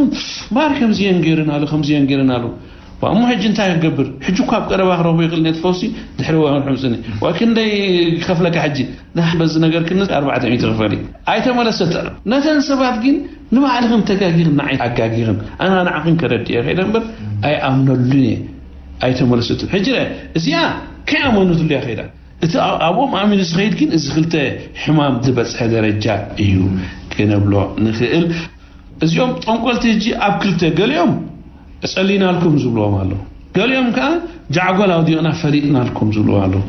እምበኣር ከምዚ እየን ገይረን ኣሉ ከምዚ እየን ገይረን ኣሉ ዋ እሞ ሕጂ እንታይ ክገብር ሕጂ እኳ ኣብ ቀረባ ክረኽቦ ይኽእል ነቲ ፈውሲ ድሕሪ ወርሒ ምፅኒ ዋ ክንደይ ክኸፍለካ ሕጂ ንሓ በዚ ነገር ክንስ ኣርባዕተ ሚእቲ ክፈሊ ኣይተመለሰት ነተን ሰባት ግን ንባዕልኽን ተጋጊኽን ንዓይ ኣጋጊኽን ኣና ንዓኽን ከረድእ እየ ከይደ እምበር ኣይኣምነሉን እየ ኣይተመለሰትን ሕጂ እዚኣ ከይኣመኑትሉ እያ ከይዳ እቲ ኣብኦም ኣሚኑ ዝኸይድ ግን እዚ ክልተ ሕማም ዝበፅሐ ደረጃ እዩ ክንብሎ ንኽእል። እዚኦም ጠንቆልቲ ሕጂ ኣብ ክልተ ገሊኦም ጸሊናልኩም ዝብልዎም ኣለዉ። ገሊኦም ከኣ ጃዕጎል ኣውዲቕና ፈሊጥናልኩም ዝብሉ ኣለዉ።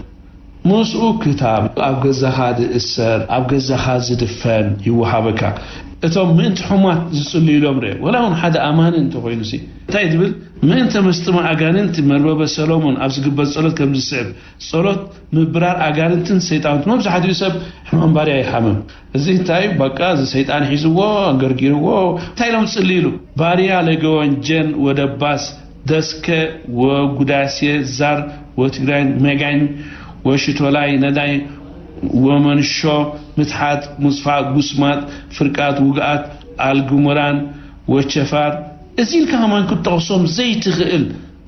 ምስኡ ክታብ ኣብ ገዛኻ ዝእሰር፣ ኣብ ገዛኻ ዝድፈን ይወሃበካ። እቶም ምእንቲ ሕሙማት ዝጽልዩሎም ርእ፣ ወላ እውን ሓደ ኣማኒ እንተኾይኑሲ፣ እንታይ ትብል? ምእንተ መስጥሚ ኣጋንንቲ መርበበ ሰሎሞን ኣብ ዝግበር ጸሎት ከም ዝስዕብ፣ ጸሎት ምብራር ኣጋንንትን ሰይጣውንት። መብዛሕትኡ ሰብ ሕማም ባርያ ይሓምም። እዚ እንታይ በቃ እዚ ሰይጣን ሒዝዎ፣ ኣንገርጊርዎ፣ እንታይ ኢሎም ዝጽልይሉ? ባርያ ለገወንጀን ወደባስ ደስከ ወጉዳሴ ዛር ወትግራይን መጋኝ ወሽቶላይ ነዳይ ወመንሾ ምትሓት ሙጽፋ ጉስማጥ ፍርቃት ውግኣት ኣልግሙራን ወቸፋር እዚ ኢልካ ከማን ክትጠቕሶም ዘይትኽእል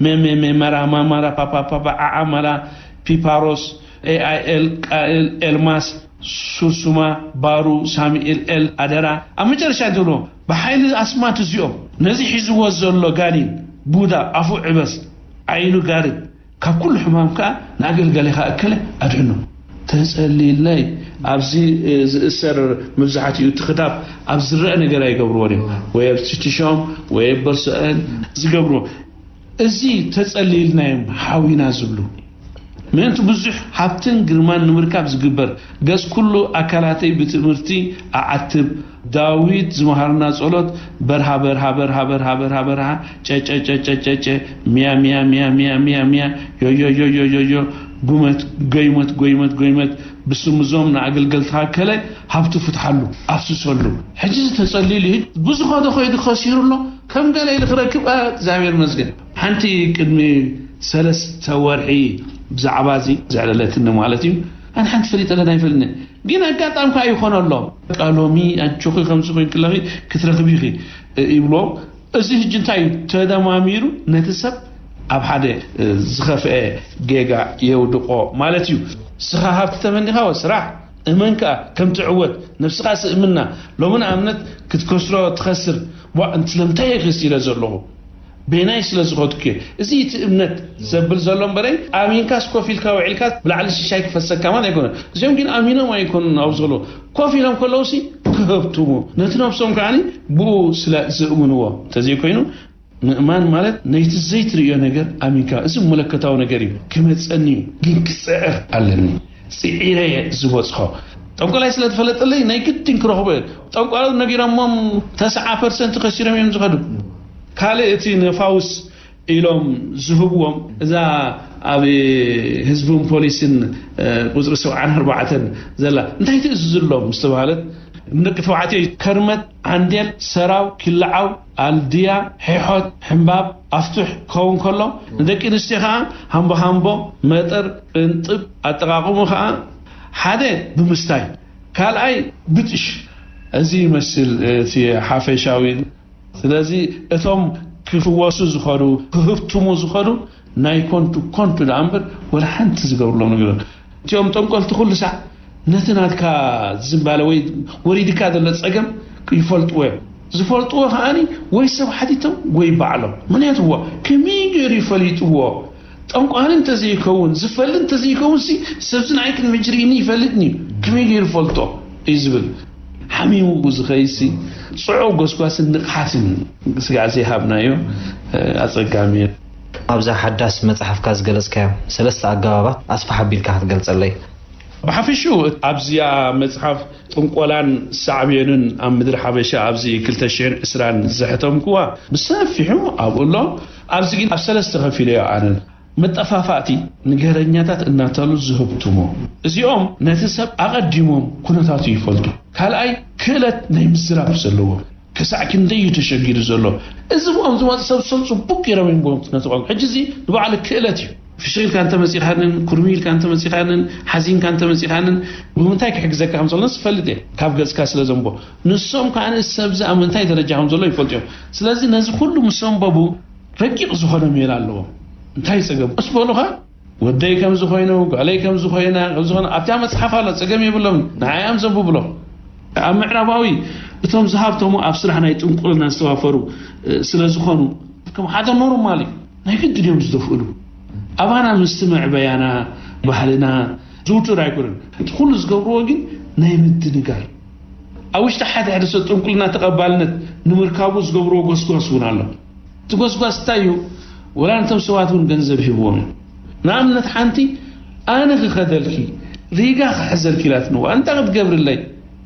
መሜሜ መራ ማማራ ፓፓፓፓ ዓዓማራ ፒፓሮስ ኤኣይኤል ቃእል ኤልማስ ሱርሱማ ባሩ ሳሙኤል ኤል ኣደራ ኣብ መጨረሻ እንትብሎ ብሓይሊ ኣስማት እዚኦም ነዚ ሒዝዎ ዘሎ ጋኒን ቡዳ ኣፉ ዕበስ ዓይኑ ጋርድ ካብ ኩሉ ሕማም ከኣ ንኣገልጋሊኻ እከለ ኣድሕኖ ተጸሊልናይ ኣብዚ ዝእሰር መብዛሕትኡ እቲ ክታብ ኣብ ዝረአ ነገር ኣይገብርዎን እዮም ወይ ኣብ ቲቲሾም ወይ ኣብ በርሶአን ዝገብርዎ እዚ ተጸሊልናዮም ሓዊና ዝብሉ ምእንቲ ብዙሕ ሃብትን ግርማን ንምርካብ ዝግበር ገጽ ኩሉ ኣካላተይ ብትእምርቲ ኣዓትብ ዳዊት ዝመሃርና ጸሎት በርሃ በርሃ በርሃ በርሃ በርሃ በርሃ ጨጨጨጨጨጨ ሚያ ሚያ ሚያ ሚያ ሚያ ሚያ ዮዮዮዮዮዮ ጉመት ጎይመት ጎይመት ጎይመት ብስምዞም ንኣገልገልትኻ ከለ ሃብቱ ፍትሓሉ ኣፍስሰሉ ሕጂ ዝተጸልዩ ልሂድ ብዝኸዶ ኸይዱ ኸሲሩ ኣሎ ከም ገለ ኢሉ ክረክብ እግዚኣብሔር መስገን ሓንቲ ቅድሚ ሰለስተ ወርሒ ብዛዕባ እዚ ዘዕለለትኒ ማለት እዩ ኣነ ሓንቲ ፈሊጠ ለና ይፈልኒ ግን ኣጋጣም ከዓ ይኾነ ኣሎ ቃሎሚ ኣጆኺ ከምዚ ኮይን ክለኺ ክትረኽቢ ኢኺ ይብሎ እዚ ህጂ እንታይ እዩ ተደማሚሩ ነቲ ሰብ ኣብ ሓደ ዝኸፍአ ጌጋ የውድቆ ማለት እዩ ስኻ ሃብቲ ተመኒኻ ወ ስራሕ እመን ከዓ ከም ትዕወት ነብስኻ ስእምና ሎሚ ንኣብነት ክትከስሮ ትኸስር ዋ እንት ለምንታይ እየ ከሲረ ዘለኹ በየናይ ስለ ዝኸድኩ እየ እዚ እቲ እምነት ዘብል ዘሎ እምበረይ ኣሚንካስ ኮፍ ኢልካ ውዒልካ ብላዕሊ ሽሻይ ክፈሰካ ማለት ኣይኮነ እዚኦም ግን ኣሚኖም ኣይኮኑን ኣብ ዘሎ ኮፍ ኢሎም ከለውሲ ክህብትሙ ነቲ ነብሶም ከዓ ብኡ ስለ ዝእምንዎ እንተዘይኮይኑ ምእማን ማለት ነይቲ ዘይትርእዮ ነገር ኣሚንካ እዚ መለከታዊ ነገር እዩ ክመፀኒ እዩ ግን ክፅዕር ኣለኒ ፅዒረ እየ ዝበፅሖ ጠንቆላይ ስለ ዝፈለጠለይ ናይ ግድን ክረኽቦ እየ ጠንቋላት ነጊሮሞም ተስዓ ፐርሰንት ከሲሮም እዮም ዝኸዱ ካልእ እቲ ንፋውስ ኢሎም ዝህብዎም እዛ ኣብ ህዝብን ፖሊስን ቁፅሪ ሰብዓን ኣርባዕተን ዘላ እንታይ ትእዝዝሎም ዝተባሃለት ንደቂ ተባዕትዮ ከርመት ዓንዴል ሰራው ኪልዓው ኣልድያ ሒሖት ሕምባብ ኣፍቱሕ ክኸውን ከሎ ንደቂ ኣንስትዮ ከዓ ሃምቦ ሃምቦ መጠር ቅንጥብ ኣጠቓቕሙ ከዓ ሓደ ብምስታይ ካልኣይ ብጥሽ እዚ ይመስል እቲ ሓፈሻዊ ስለዚ እቶም ክፍወሱ ዝኸዱ ክህብትሙ ዝኸዱ ናይ ኮንቱ ኮንቱ ደኣ እምበር ወላ ሓንቲ ዝገብርሎም ነገር እቲኦም ጠንቆልቲ ኩሉ ሳዕ ነቲ ናትካ ዝምባለ ወይ ወሪድካ ዘሎ ፀገም ይፈልጥዎ እዮም ዝፈልጥዎ ከዓኒ ወይ ሰብ ሓቲቶም ወይ ባዕሎም ምክንያቱ ዋ ከመይ ገይሩ ይፈሊጥዎ ጠንቋሊ እንተዘይከውን ዝፈሊ እንተዘይከውን ሲ ሰብዚ ንዓይ ቅድሚ ሕጂ ርኢኒ ይፈልጥኒ እዩ ከመይ ገይሩ ፈልጦ እዩ ዝብል ሓሚሙ ዝኸይሲ ጽዑቕ ጎስጓስን ንቕሓትን ስጋዕ ዘይሃብናዮ ኣጸጋሚ እዩ። ኣብዛ ሓዳስ መጽሓፍካ ዝገለጽካዮም ሰለስተ ኣገባባት ኣስፍሕ ኣቢልካ ክትገልጸለይ። ብሓፈሽኡ ኣብዚኣ መጽሓፍ ጥንቆላን ሳዕቤኑን ኣብ ምድሪ ሓበሻ ኣብዚ ክልተ ሽሕን ዕስራን ዘሕተምክዋ ብሰፊሑ ኣብኡ ኣሎ። ኣብዚ ግን ኣብ ሰለስተ ከፊለዮ ኣነ። መጠፋፋእቲ ንገረኛታት እናተሉ ዝህብትሞ እዚኦም ነቲ ሰብ ኣቐዲሞም ኩነታቱ ይፈልጡ። ካልኣይ ክእለት ናይ ምዝራብ ዘለዎም ክሳዕ ክንደይ እዩ ተሸጊሩ ዘሎ። እዚ ብኦም ዝመፁ ሰብ ሰብ ፅቡቅ ገይሮም እዮም ብኦም ነቲ ቋንቋ። ሕጂ እዚ ንባዕሉ ክእለት እዩ። ፍሽኽ ኢልካ እንተመፂኻንን ኩርሚ ኢልካ እንተመፂኻንን ሓዚንካ እንተመፂኻንን ብምንታይ ክሕግዘካ ከም ዘሎ ዝፈልጥ እየ ካብ ገፅካ ስለ ዘንቦ። ንሶም ከዓ ሰብዚ ኣብ ምንታይ ደረጃ ከም ዘሎ ይፈልጡ እዮም። ስለዚ ነዚ ኩሉ ምስ ኣንበቡ ረቂቕ ዝኾነ ሜላ ኣለዎም። እንታይ ጸገም? ምስ በሉኻ ወደይ ከም ዝኾይኑ፣ ጓለይ ከም ዝኾይና፣ ከም ዝኾነ ኣብታ መጽሓፍ ኣሎ፣ ጸገም የብሎም። ንዓይ ኣም ዘንብብሎም። ኣብ ምዕራባዊ እቶም ዝሃብተሙ ኣብ ስራሕ ናይ ጥንቁልና ዝተዋፈሩ ስለ ዝኾኑ ከም ሓደ ኖርማል እዩ። ናይ ግድን እዮም ዝደፍእሉ። ኣባና ምስቲ መዕበያና ባህልና ዝውቱር ኣይኮነን። እቲ ኩሉ ዝገብርዎ ግን ናይ ምድንጋር ኣብ ውሽጢ ሓደ ሓደ ሰብ ጥንቁልና ተቐባልነት ንምርካቡ ዝገብርዎ ጎስጓስ እውን ኣሎ። እቲ ጎስጓስ እንታይ እዩ? ወላ ነቶም ሰባት እውን ገንዘብ ሂብዎም እዩ። ንኣብነት ሓንቲ ኣነ ክኸደልኪ ሪጋ ክሕዘልኪ ኢላትንዋ፣ እንታይ ክትገብርለይ?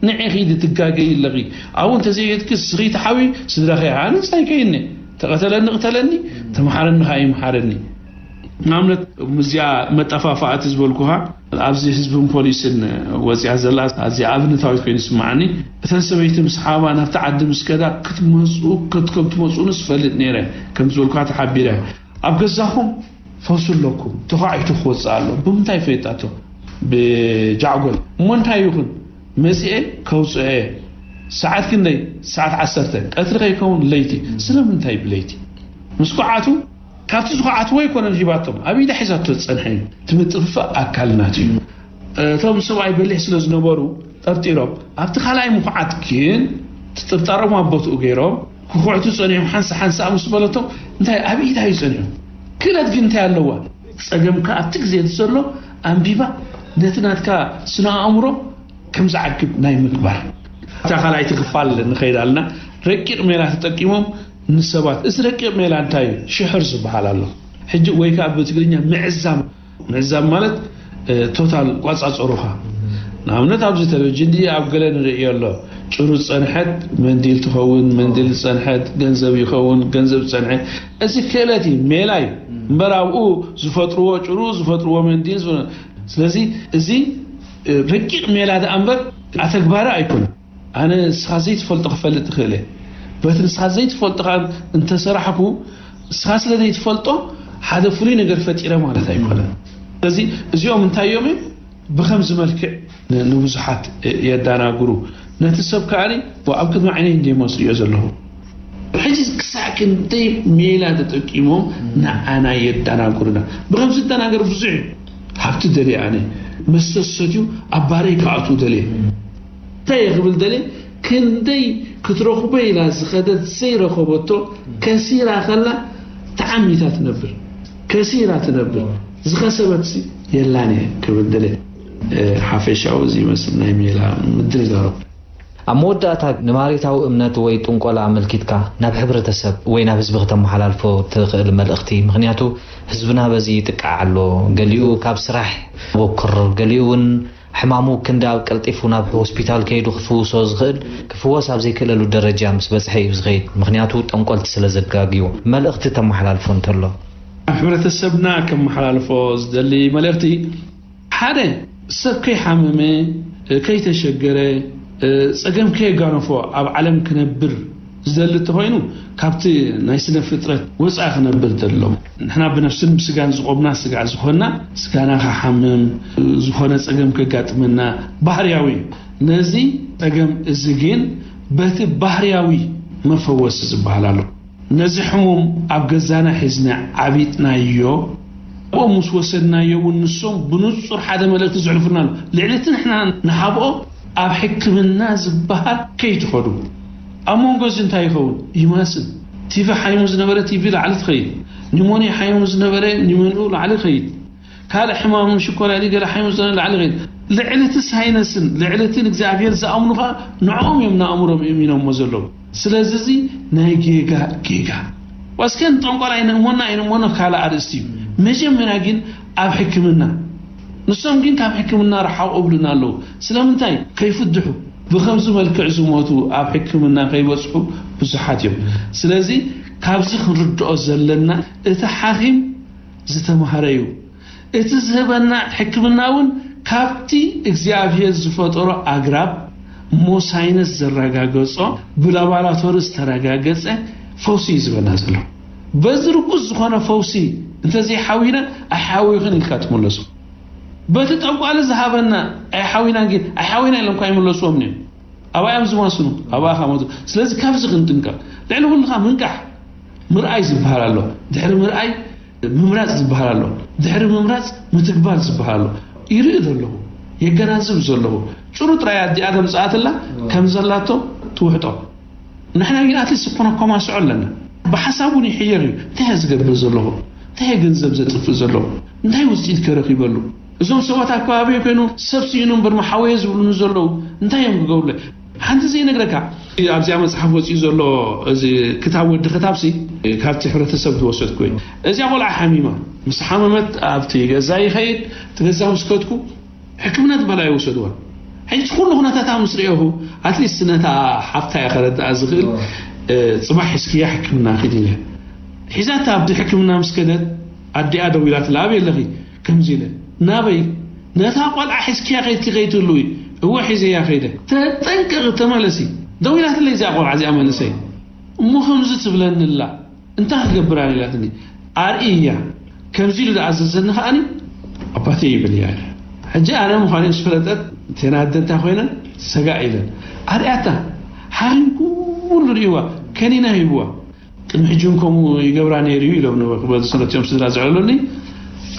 ንዒ ኺዲ ትጋገይ ኣለኺ። ኣብኡ እንተዘይከድኪ ስኺ ትሓዊ ስድራኺ ኣነስ ኣይከይኒ። ተቐተለኒ ቅተለኒ፣ ተምሓረኒ ኸዓ ይምሓረኒ። ንኣብነት ምስዚኣ መጠፋፋእቲ ዝበልኩኻ ኣብዚ ህዝብን ፖሊስን ወፂኣ ዘላ ኣዝያ ኣብነታዊት ኮይኑ ይስምዓኒ። እተን ሰበይቲ ምስ ሓባ ናብቲ ዓዲ ምስ ከዳ ክትመፁ ከትከም ትመፁንስ ፈልጥ ነይረ ከም ዝበልኩኻ ተሓቢረ ኣብ ገዛኹም ፈውሲ ኣለኩም ተዃዒቱ ክወፅእ ኣሎ ብምንታይ ፈይጣቶ ብጃዕጎል እሞ እንታይ ይኹን መፂኤ ከውፅኦ እየ ሰዓት ክንደይ ሰዓት ዓሰርተ ቀትሪ ከይከውን ለይቲ ስለምንታይ ብለይቲ ምስ ኩዓቱ ካብቲ ዝኹዓትዎ ኣይኮነን ሂባቶም ኣብ ኢዳ ሒዛቶ ዝፀንሐ እዩ እቲ ምጥፍፋእ ኣካል ናቱ እዩ እቶም ሰብኣይ በሊሕ ስለ ዝነበሩ ጠርጢሮም ኣብቲ ካልኣይ ምኹዓት ግን ጥርጣሮም ኣብ ቦትኡ ገይሮም ክኹዕቱ ፀኒሖም ሓንሳ ሓንሳ ምስ በለቶም እንታይ ኣብ ኢዳ እዩ ፀኒሑ ክእለት ግን እንታይ ኣለዋ ፀገምካ ኣብቲ ግዜ እቲ ዘሎ ኣንቢባ ነቲ ናትካ ስነ ኣእምሮ ከም ዝዓግብ ናይ ምግባር እታ ካልኣይቲ ክፋል ንኸይድ ኣለና ረቂቕ ሜላ ተጠቂሞም ንሰባት እዚ ረቂቕ ሜላ እንታይ እዩ ሽሕር ዝበሃል ኣሎ ሕጂ ወይ ከዓ ብትግርኛ ምዕዛም ምዕዛብ ማለት ቶታል ቋፃፀሩኻ ንኣብነት ኣብዚ ቴሌቪዥን ድዩ ኣብ ገለ ንርእዮ ኣሎ ጭሩ ዝፀንሐት መንዲል ትኸውን መንዲል ዝፀንሐት ገንዘብ ይኸውን ገንዘብ ዝፀንሐ እዚ ክእለት እዩ ሜላ እዩ እምበር ኣብኡ ዝፈጥርዎ ጭሩ ዝፈጥርዎ መንዲል ስለዚ እዚ ረቂቕ ሜላ ደኣ እምበር ኣተግባሪ ኣይኮነ ኣነ ንስኻ ዘይትፈልጦ ክፈልጥ እኽእል እየ በቲ ንስኻ ዘይትፈልጦ ከዓ እንተሰራሕኩ ንስኻ ስለ ዘይትፈልጦ ሓደ ፍሉይ ነገር ፈጢረ ማለት ኣይኮነን ስለዚ እዚኦም እንታይ እዮም ብኸምዚ መልክዕ ንብዙሓት የዳናግሩ ነቲ ሰብ ከዓ ኣብ ቅድሚ ዓይነይ እንደ ሞስ ሪኦ ዘለኹ ሕጂ ክሳዕ ክንደይ ሜላ ተጠቂሞም ንዓና የዳናግሩና ብኸምዚ ዝደናገር ብዙሕ እዩ ሃብቲ ደልየ ኣነ መስተ ዝሰትዩ ኣብ ባረይ ክኣትዉ ደልየ እንታይ እየ ክብል ደልየ ክንደይ ክትረኽቦ ኢላ ዝኸደት ዘይረኸበቶ ከሲራ ከላ ተዓሚታ ትነብር ከሲራ ትነብር ዝኸሰበት የላን እየ ክብል ደልየ ሓፈሻዊ እዚ ይመስል ናይ ሜላ ምድንጋሮ ኣብ መወዳእታ ንማሪታዊ እምነት ወይ ጥንቆላ ኣመልኪትካ ናብ ሕብረተሰብ ወይ ናብ ህዝቢ ከተመሓላልፎ ትኽእል መልእኽቲ ምኽንያቱ ህዝብና በዚ ይጥቃዕ ኣሎ ገሊኡ ካብ ስራሕ ቦክር ገሊኡ እውን ሕማሙ ክንዲ ኣብ ቀልጢፉ ናብ ሆስፒታል ከይዱ ክፍውሶ ዝኽእል ክፍወስ ኣብ ዘይክእለሉ ደረጃ ምስ በፅሐ እዩ ዝኸይድ ምኽንያቱ ጠንቆልቲ ስለ ዘጋግዩ መልእኽቲ ተመሓላልፎ እንተሎ ናብ ሕብረተሰብና ከመሓላልፎ ዝደሊ መልእኽቲ ሓደ ሰብ ከይሓመመ ከይተሸገረ ፀገም ከየጋነፎ ኣብ ዓለም ክነብር ዝደሊ እንተኾይኑ ካብቲ ናይ ስነ ፍጥረት ወፃኢ ክነብር ደሎ ንሕና ብነፍስን ብስጋን ዝቆምና ስጋ ዝኾንና ስጋና ክሓምም ዝኾነ ፀገም ከጋጥመና ባህርያዊ ነዚ ፀገም እዚ ግን በቲ ባህርያዊ መፈወሲ ዝበሃል ኣሎ ነዚ ሕሙም ኣብ ገዛና ሒዝና ዓቢጥናዮ ኣብኦም ምስ ወሰድናዮ እውን ንሶም ብንጹር ሓደ መልእኽቲ ዘሕልፉልና ኣሎ። ልዕሊ እቲ ንሕና ንሃብኦ ኣብ ሕክምና ዝበሃል ከይትኸዱ። ኣብ መንጎ እዚ እንታይ ይኸውን? ይማስን። ቲቪ ሓይሙ ዝነበረ ቲቪ ላዕሊ ትኸይድ። ኒሞንያ ሓይሙ ዝነበረ ኒሞንኡ ላዕሊ ይኸይድ። ካልእ ሕማም ሽኮርያ ድዩ ገለ ሓይሙ ዝነበረ ላዕሊ ይኸይድ። ልዕሊ እቲ ሳይነስን ልዕሊ እቲ ንእግዚኣብሔር ዝኣምኑ ኸዓ ንዕኦም እዮም ንኣእምሮም የእሚኖሞ ዘለዉ። ስለዚ እዚ ናይ ጌጋ ጌጋ ዋስከ ንጠንቆል ኣይንእመኖ ኣይንእመኖ ካልእ ኣርእስቲ እዩ መጀመርያ ግን ኣብ ሕክምና ንሶም ግን ካብ ሕክምና ረሓቕ እብሉና ኣለዉ ስለምንታይ ከይፍድሑ ብኸምዚ መልክዕ ዝሞቱ ኣብ ሕክምና ከይበፅሑ ብዙሓት እዮም ስለዚ ካብዚ ክንርድኦ ዘለና እቲ ሓኺም ዝተምሃረ እዩ እቲ ዝህበና ሕክምና እውን ካብቲ እግዚኣብሔር ዝፈጠሮ ኣግራብ እሞ ሳይነስ ዘረጋገጾ ብላባራቶሪ ዝተረጋገጸ ፈውሲ እዩ ዝበና ዘሎ። በዚ ርኩስ ዝኾነ ፈውሲ እንተዘይሓዊና ኣይሓዊኽን ኢልካ ትምለሶ። በቲ ጠንቋሊ ዝሃበና ኣይሓዊናን ግን ኣይሓዊና ኢሎም እኳ ይምለስዎም እዮም። ኣብኣ እዮም ዝማስኑ፣ ኣብኣ ካብ ሞቱ። ስለዚ ካብዚ ክንጥንቀቕ። ልዕሊ ኩሉ ከዓ ምንቃሕ፣ ምርኣይ ዝበሃል ኣሎ። ድሕሪ ምርኣይ ምምራፅ ዝበሃል ኣሎ። ድሕሪ ምምራፅ ምትግባር ዝበሃል ኣሎ። ይርኢ ዘለኹ፣ የገናዝብ ዘለኹ። ጭሩ ጥራይ ኣዲኣ ተምፅኣትላ ከም ዘላቶ ትውሕጦ። ንሕና ግን ኣትሊስት ክነኮማስዖ ኣለና። ብሓሳብ እውን ይሕየር እዩ። እንታይ እየ ዝገብር ዘለኹ? እንታይ እየ ገንዘብ ዘጥፍእ ዘለኹ? እንታይ ውፅኢት ከ ረኺበሉ? እዞም ሰባት ኣብ ከባቢየ ኮይኑ ሰብ ስኢኑ እምበር መሓወየ ዝብሉኒ ዘለዉ እንታይ እዮም ክገብሩለይ? ሓንቲ ዘይነግረካ ኣብዚኣ መጽሓፍ ወጺኡ ዘሎ እዚ ክታብ ወዲ ክታብሲ ካብቲ ሕብረተሰብ ዝወሰድኩ እዩ። እዚኣ ቆልዓ ሓሚማ ምስ ሓመመት ኣብቲ ገዛ ይኸይድ፣ እቲ ገዛ ምስ ከድኩ ሕክምና ትበሃል ኣይወሰድዋ። ሕጂ ኩሉ ኩነታታ ምስ ርእኹ ኣትሊስት ነታ ሓፍታ እየ ከረድኣ ዝኽእል። ጽባሕ ሒዝክያ ሕክምና ኪድ ኢለ ሒዛታ ኣብቲ ሕክምና ምስ ከደት ኣዲኣ ደዊላትላ ኣበይ ኣለኺ? ከምዚ ኢለ ናበይ? ነታ ቆልዓ ሒዝክያ ከይድኪ ከይትህልዊ። እወ ሒዘያ ከይደ። ተጠንቀቒ ተመለሲ። ደዊላትለይ እዚኣ ቆልዓ እዚኣ መንእሰይ እሞ ከምዚ ትብለኒ ኣላ። እንታይ ክገብር ኣነ ኢላትኒ። ኣርእያ ከምዚ ኢሉ ዝኣዘዘኒ ከኣኒ ኣባተይ ይብል እያ። ሕጂ ኣነ ምዃነይ ምስ ፈለጠት ተናደንታ ኮይነን ሰጋእ ኢለን ኣርያታ። ሓሪም ኩሉ ርእይዋ ከኒና ሂብዋ። ቅድሚ ሕጂ እውን ከምኡ ይገብራ ነይሩ እዩ ኢሎም ነበርኩ በዚ ስረትዮም ስድራ ዘዕለሉኒ።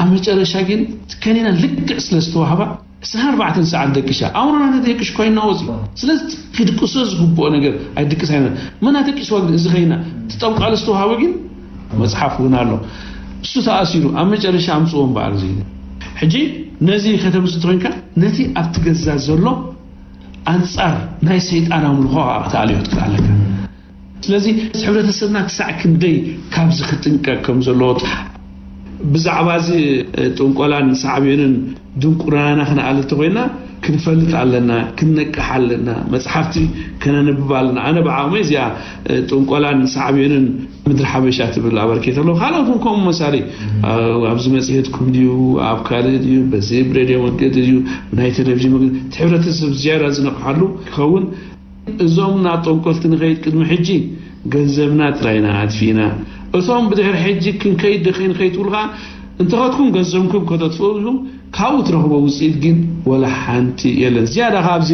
ኣብ መጨረሻ ግን ከኒና ልክዕ ስለ ዝተዋህባ ዕስራን ኣርባዕተን ሰዓት ደቂሻ ኣውሮና ተደቂሽ ኮይና ወፂ። ስለዚ ክድቅሶ ዝግብኦ ነገር ኣይድቅስ ኣይነ መና ተቂስዋ ግን እዚ ከይና ትጠምቃሉ ዝተዋሃበ ግን መፅሓፍ እውን ኣሎ። እሱ ተኣሲሩ ኣብ መጨረሻ ኣምፅዎ እምበኣር እዚ ሕጂ ነዚ ከተምፅእ ኮይንካ ነቲ ኣብቲ ገዛ ዘሎ ኣንፃር ናይ ሰይጣን ኣምልኾ ተኣልዮ ትክእል ኣለካ። ስለዚ ሕብረተሰብና ክሳዕ ክንደይ ካብዚ ክጥንቀቅ ከም ዘለዎ ብዛዕባ እዚ ጥንቆላን ሳዕቤንን ድንቁርናና ክንኣል እንተኮይና ክንፈልጥ ኣለና፣ ክንነቅሕ ኣለና፣ መፅሓፍቲ ከነንብብ ኣለና። ኣነ ብዓቕመይ እዚኣ ጥንቆላን ሳዕቤንን ምድሪ ሓበሻ ትብል ኣበርኬት ኣለዎ። ካልኦት እውን ከምኡ መሳሊ ኣብዚ መፅሄትኩም ድዩ ኣብ ካልእ ድዩ በዚ ብሬድዮ መገዲ ድዩ ናይ ቴሌቪዥን መገዲ እቲ ሕብረተሰብ ዝያዳ ዝነቕሓሉ ክኸውን እዞም ናብ ጠንቆልቲ ንኸይድ ቅድሚ ሕጂ ገንዘብና ጥራይና ኣጥፊእና። እቶም ብድሕሪ ሕጂ ክንከይድ ዶ ከይንከይድ ትብሉ ከኣ እንተኸድኩም ገንዘብኩም ከተጥፍኡ ኢኹም። ካብኡ ትረኽቦ ውፅኢት ግን ወላ ሓንቲ የለን። ዝያዳ ካብዚ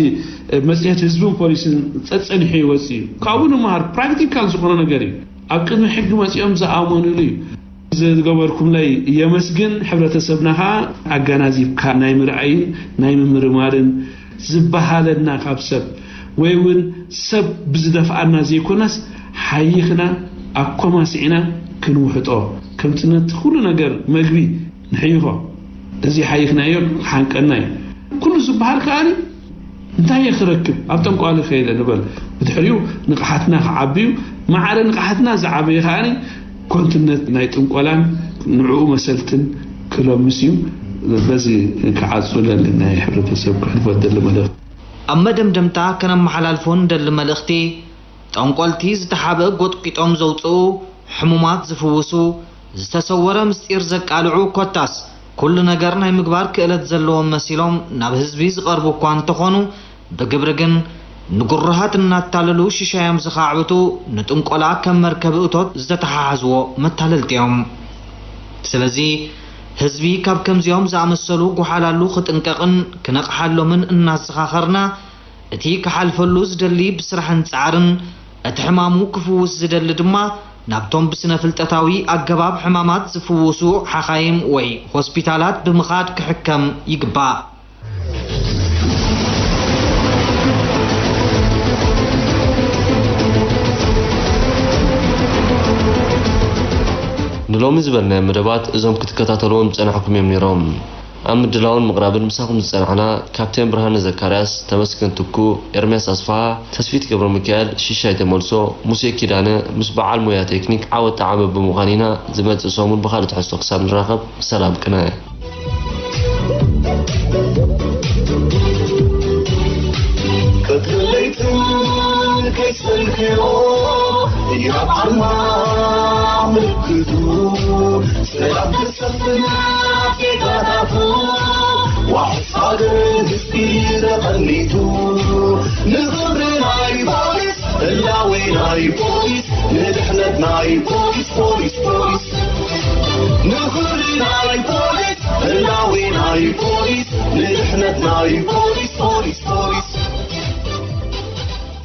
መፅሄት ህዝብን ፖሊስን ፀፀኒሑ ይወፅእ እዩ። ካብኡ ንምሃር ፕራክቲካል ዝኾነ ነገር እዩ። ኣብ ቅድሚ ሕጊ መፂኦም ዝኣመኑሉ እዩ። ዝገበርኩምለይ የመስግን። ሕብረተሰብና ከዓ ኣገናዚብካ ናይ ምርኣይን ናይ ምምርማርን ዝበሃለና ካብ ሰብ ወይ እውን ሰብ ብዝደፍኣና ዘይኮነስ ሓይኽና ኣኮማሲዕና ክንውሕጦ ከምቲ ነቲ ኩሉ ነገር መግቢ ንሕይኾ እዚ ሓይኽናዮ ሓንቀና እዩ ኩሉ ዝበሃል ከኣኒ እንታይ እየ ክረክብ ኣብ ጠንቋሊ ከይደ ንበል ብድሕሪኡ ንቕሓትና ክዓብዩ ማዕረ ንቕሓትና ዝዓበየ ከኣኒ ኮንትነት ናይ ጥንቆላን ንዕኡ መሰልትን ክለምስ እዩ። በዚ ክዓጹ ደሊ ናይ ሕብረተሰብ ክሕልፎ ደሊ መልእኽቲ። ኣብ መደምደምታ ከነመሓላልፎ ንደሊ መልእኽቲ፣ ጠንቆልቲ ዝተሓበ ጎጥቂጦም ዘውፅኡ፣ ሕሙማት ዝፍውሱ፣ ዝተሰወረ ምስጢር ዘቃልዑ ኮታስ ኩሉ ነገር ናይ ምግባር ክእለት ዘለዎም መሲሎም ናብ ህዝቢ ዝቐርቡ እኳ እንተኾኑ ብግብሪ ግን ንግሩሃት እናታለሉ ሽሻዮም ዝኻዕብቱ ንጥንቆላ ከም መርከብ እቶት ዝተተሓሓዝዎ መታለልቲ እዮም። ስለዚ ህዝቢ ካብ ከምዚኦም ዝኣመሰሉ ጎሓላሉ ክጥንቀቕን ክነቕሓሎምን እናዘኻኸርና እቲ ክሓልፈሉ ዝደሊ ብስራሕን ፃዕርን እቲ ሕማሙ ክፍውስ ዝደሊ ድማ ናብቶም ብስነ ፍልጠታዊ ኣገባብ ሕማማት ዝፍውሱ ሓኻይም ወይ ሆስፒታላት ብምኻድ ክሕከም ይግባእ። ንሎሚ ዝበልናዮም መደባት እዞም ክትከታተልዎም ዝጸናሕኩም እዮም ነይሮም። ኣብ ምድላውን ምቕራብን ምሳኹም ዝጸናሕና ካፕቴን ብርሃነ ዘካርያስ፣ ተመስገን ትኩ፣ ኤርምያስ ኣስፍሃ፣ ተስፊት ገብረሚካኤል፣ ሽሻይ ተመልሶ፣ ሙሴ ኪዳነ ምስ በዓል ሞያ ቴክኒክ ዓወት ጠዓመ ብምዃን ኢና። ዝመጽእ ሰሙን ብኻልእ ትሕዝቶ ክሳብ ንራኸብ ሰላም ቅነ። ቀትርን ለይትን ከይሰልክዮ ህያብ ዓርማ ምልክቱ ሰላም ተሰፍና ጌጋታቱ ዋሕስ ሃገር ህዝቢ ተቐኒቱ ንኽብሪ ናይ ፖሊስ ህላዌ ናይ ፖሊስ ንድሕነት ናይ ፖሊስ ፖሊስ ፖሊስ ንኽብሪ ናይ ፖሊስ